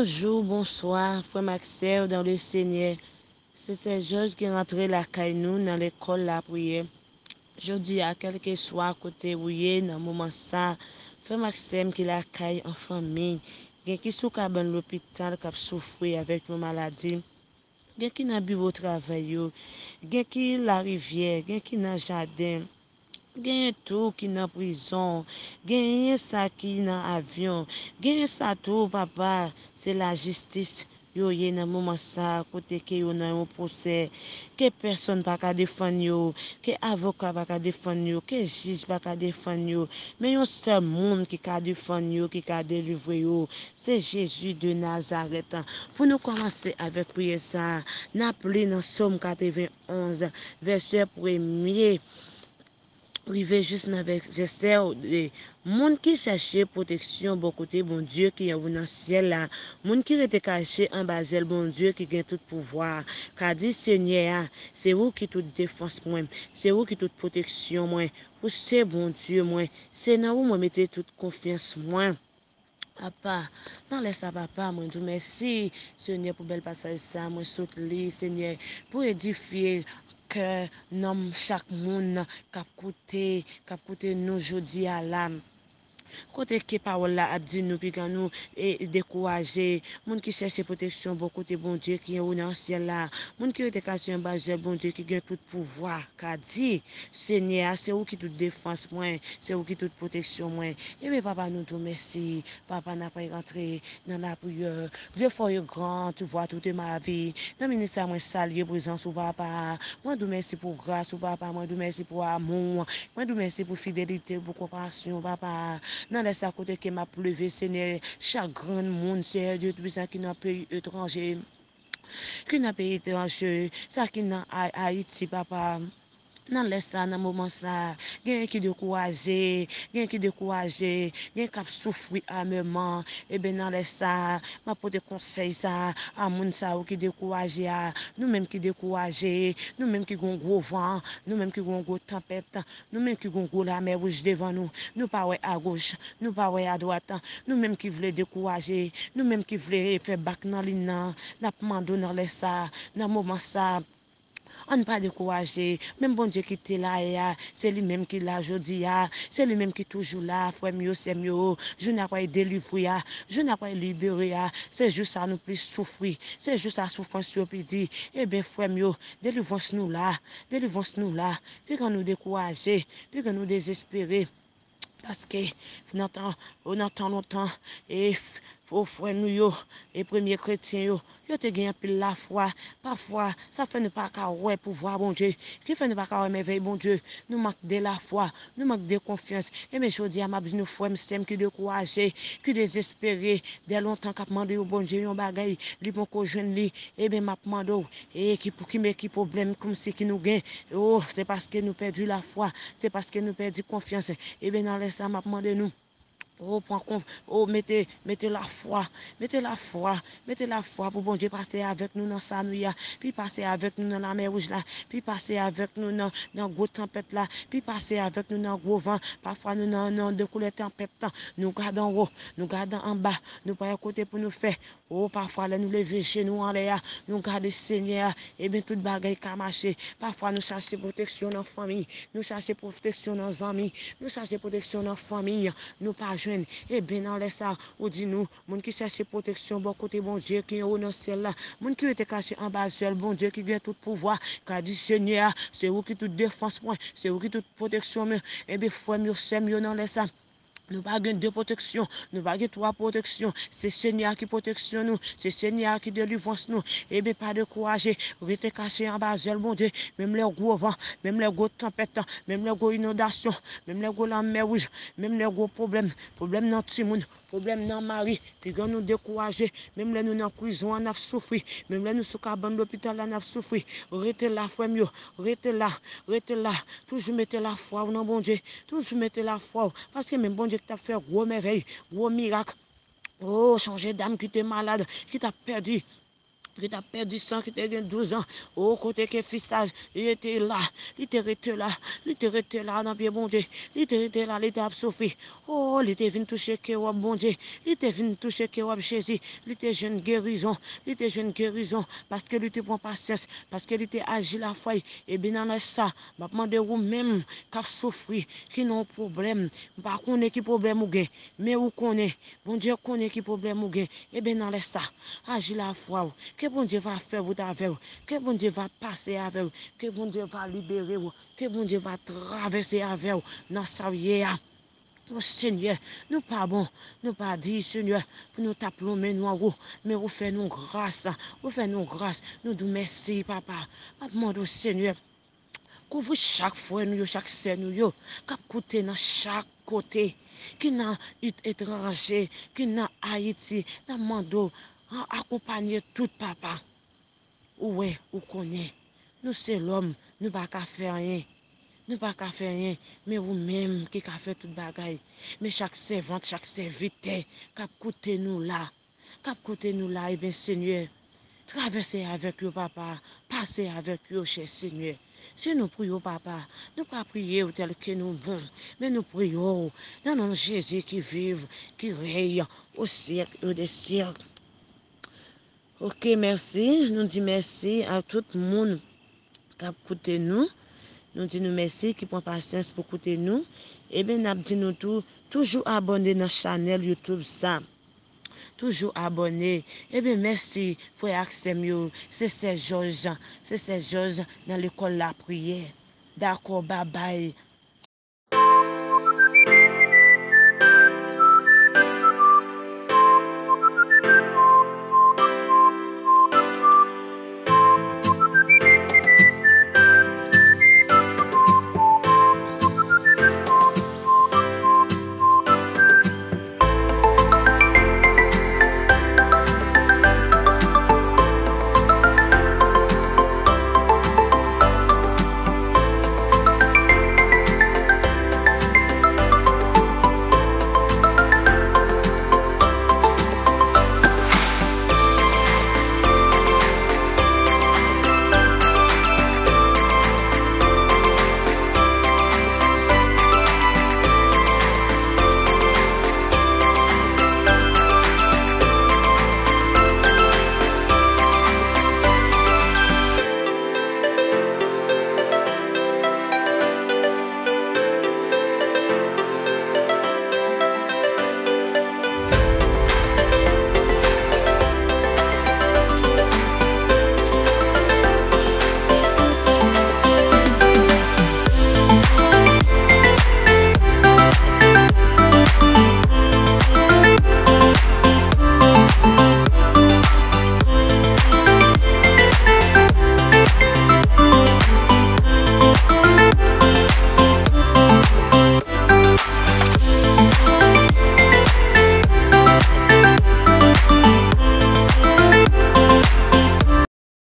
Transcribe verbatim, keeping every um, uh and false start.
Bonjou, bonswa, frè m ak sè m dans le Seigneur. Se sè Jòj ki rantre lakay nou nan lekòl lapriyè. Jodi a, kèlkeswa kote ou ye nan moman sa, frè m ak sè m ki lakay an fanmi, gen ki sou kabann lopital k ap soufri avèk yon maladi, gen ki nan biwo travay yo, gen ki larivyè, gen ki nan jaden. Genyen tou ki nan prizon, genyen sa ki nan avyon, genyen sa tou, papa, se lajistis yo ye nan moman sa, kote ke yo nan yon pwosè, ke pèsonn pa ka defann yo, ke avoka pa ka defann yo, ke jij pa ka defann yo, men yon sèl moun ki ka defann yo, ki ka delivre yo, se Jezi de Nazarèt. Pou nou kòmanse avèk priyè sa, n ap li nan Sòm katrevenonz, vèsè premye rive jis nan vè-, vèsè de. Moun ki chèche pwoteksyon bò kote Bondye ki anwo nan syèl la, moun ki rete kache anba zèl Bondye ki gen tout pouvwa a, ka di Senyè a, se ou ki tout defans mwen, se ou ki tout pwoteksyon mwen, ou se Bondye mwen, se nan ou mwen mete tout konfyans mwen. Papa, nan lè sa, papa, mwen di w mèsi, Senyè, pou bèl pasaj sa, mwen sot li, Senyè, pou edifye kè, nanm chak moun k ap koute, k ap koute nou jodi a la. Kote ke pawòl la ap di nou, piga nou, e, dekouraje, moun ki chèche pwoteksyon bò kote Bondye ki anwo nan syèl la, moun ki rete kache anba zèl Bondye ki gen tout pouvwa, ka di, Senyè a, se ou ki tout defans mwen, se ou ki tout pwoteksyon mwen. Ebyen, papa, nou di w mèsi. Papa, n ap rantre nan lapriyè. Dieu fort et grand, tu vois toute ma vie. Nan minit sa, mwen salye prezans ou, papa. Mwen di w mèsi pou gras ou, papa. Mwen di w mèsi pou amou. Mwen di w mèsi pou fidelite, pou konpasyon, papa. Nan lè sa, kote ke m ap leve, Senyè, chak grenn moun, Senyè Dye Toupisan, ki nan peyi etranje, ki nan peyi etranje, sa ki nan Ay-, Ayiti, papa. Nan lè sa, nan moman sa, genyen ki dekouraje, genyen ki dekouraje, genyen k ap soufri amèman. Ebyen, nan lè sa, m ap pote konsèy sa a moun sa yo ki dekouraje a, nou menm ki dekouraje, nou menm ki gon gwo van, nou menm ki gon gwo tanpèt, nou menm ki gon gwo lamè wouj devan nou, nou pa wè agoch, nou pa wè adwat, nou menm ki vle dekouraje, nou menm ki vle fè bak nan liy nan, n ap mande w nan lè sa, nan moman sa, ann pa dekouraje. Menm Bondye ki te la yè a, se li menm ki la jodi a, se li menm ki toujou la, frè m yo, sè m yo. Jou n a pral delivre a, jou n a pral libere a, se jou sa nou plis soufri, se jou sa soufrans yo pi di. Ebyen, frè m yo, delivrans nou la, delivrans nou la. Piga nou dekouraje, piga nou dezespere. Paske nan tan, nan tan lontan, e f-, o frè nou yo, e premye kretyen yo, yo te gen anpil lafwa. Pafwa, sa fè nou pa ka wè pouvwa Bondye, ki fè nou pa ka wè mèvèy Bondye. Nou mank de lafwa, nou mank de konfyans. Ebyen, jodi a, m ap di nou, frè m, sè m ki dekouraje, ki dezespere, de lontan k ap mande yon Bondye yon bagay, li poko jwenn li, ebyen, m ap mande w, e ki, ki, men ki pwoblèm kòmsi ki nou gen? O, se paske nou pèdi lafwa, se paske nou pèdi konfyans. Ebyen, nan lè sa, m ap mande nou, o, pran kon, o, mete, mete lafwa, mete lafwa, mete lafwa pou Bondye pase avèk nou nan sa nou ye a, pi pase avèk nou nan lamè wouj la, pi pase avèk nou nan, nan gwo tanpèt la, pi pase avèk nou nan gwo van. Pafwa nou nan, nan de koulè tanpèt la, nou gade anwo, nou gade anba, nou pa wè kote pou nou fè. O, pafwa, lè nou leve je nou anlè a, nou gade Senyè a, ebyen, tout bagay ka mache. Pafwa, nou chache pwoteksyon nan fanmi, nou chache pwoteksyon nan zanmi, nou chache pwoteksyon nan fanmi, nou pa jwenn. Ebyen, nan lè sa, ou di nou, moun ki chache pwoteksyon bò kote Bondye ki anwo nan syèl la, moun ki rete kache anba zèl Bondye ki gen tout pouvwa, ka di Senyè a, se ou ki tout defans mwen, se ou ki tout pwoteksyon mwen. Ebyen, frè m yo, sè m yo, nan lè sa, nou pa gen de pwoteksyon, nou pa gen twa pwoteksyon. Se Senyè a ki pwoteksyon nou, se Senyè a ki delivrans nou. Ebyen, pa dekouraje, rete kache anba zèl Bondye. Menm lè gwo van, menm lè gwo tanpèt, menm lè gwo inondasyon, menm lè gwo lanmè wouj, menm lè gwo pwoblèm, pwoblèm nan timoun, pwoblèm nan mari, piga nou dekouraje. Menm lè nou nan prizon an, n ap soufri. Menm lè nou sou kabann lopital la, n ap soufri. Rete la, frè m yo, rete la, rete la. Toujou mete lafwa w nan Bondye. Toujou mete lafwa w, paske menm Bondye ki t ap fè gwo mèvèy, gwo mirak. O, sonje dam ki te malad, ki t ap pèdi ki t ap pèdi san, ki te gen douz an. O, kote ke fi sa, li te la, li te rete la, li te rete la nan pye Bondye, li te rete la, li t ap soufri. O, li te vin touche kewòb Bondye, li te vin touche kewòb Jezi, li te jwenn gerizon, li te jwenn gerizon, paske li te pran pasyans, paske li te aji lafwa. Ebyen, nan lè sa, m ap mande ou menm k ap soufri, ki nan yon pwoblèm, m pa konnen ki pwoblèm ou gen, men ou konnen, Bondye konnen ki pwoblèm ou gen. Ebyen, nan lè sa, aji lafwa w. Ke Bondye va fè wout avè w. Ke Bondye va pase avè w. Ke Bondye va libere w. Ke Bondye va travèse avè w nan sa w ye a. O Senyè, nou pa bon, nou pa diy, Senyè, pou nou t ap lonmen nou anwo, men ou fè nou gras, ou fè nou gras, nou di w mèsi, Papa. M ap mande w, Senyè, kouvri chak frè nou yo, chak sè nou yo, k ap koute nan chak kote, ki nan etranje, ki nan Ayiti, n ap mande w, a-, akonpanye tout, Papa. Ou wè, ou konnen. Nou se lòm, nou pa ka fè anyen. Nou pa ka fè anyen, men ou menm ki ka fè tout bagay. Men chak sèvant, chak sèvitè k ap koute nou la, k ap koute nou la, ebyen, Senyè, travèse avèk yo, Papa, pase avèk yo, chè Senyè. Si nou priye w, Papa, nou pa priye w tèlke nou bon, men nou priye w nan non Jezi ki viv, ki rèy o syèk e dè syèk. Oke, mèsi. Nou di mèsi a tout moun k ap koute nou. Nou di nou mèsi, ki pran pasyans pou koute nou. Ebyen, n ap di nou tou, toujou abòne nan chanèl YouTube sa. Toujou abòne. Ebyen, mèsi, frè ak sè m yo. Se sè Jòj, se sè Jòj nan lekòl lapriyè. Dakò, babay.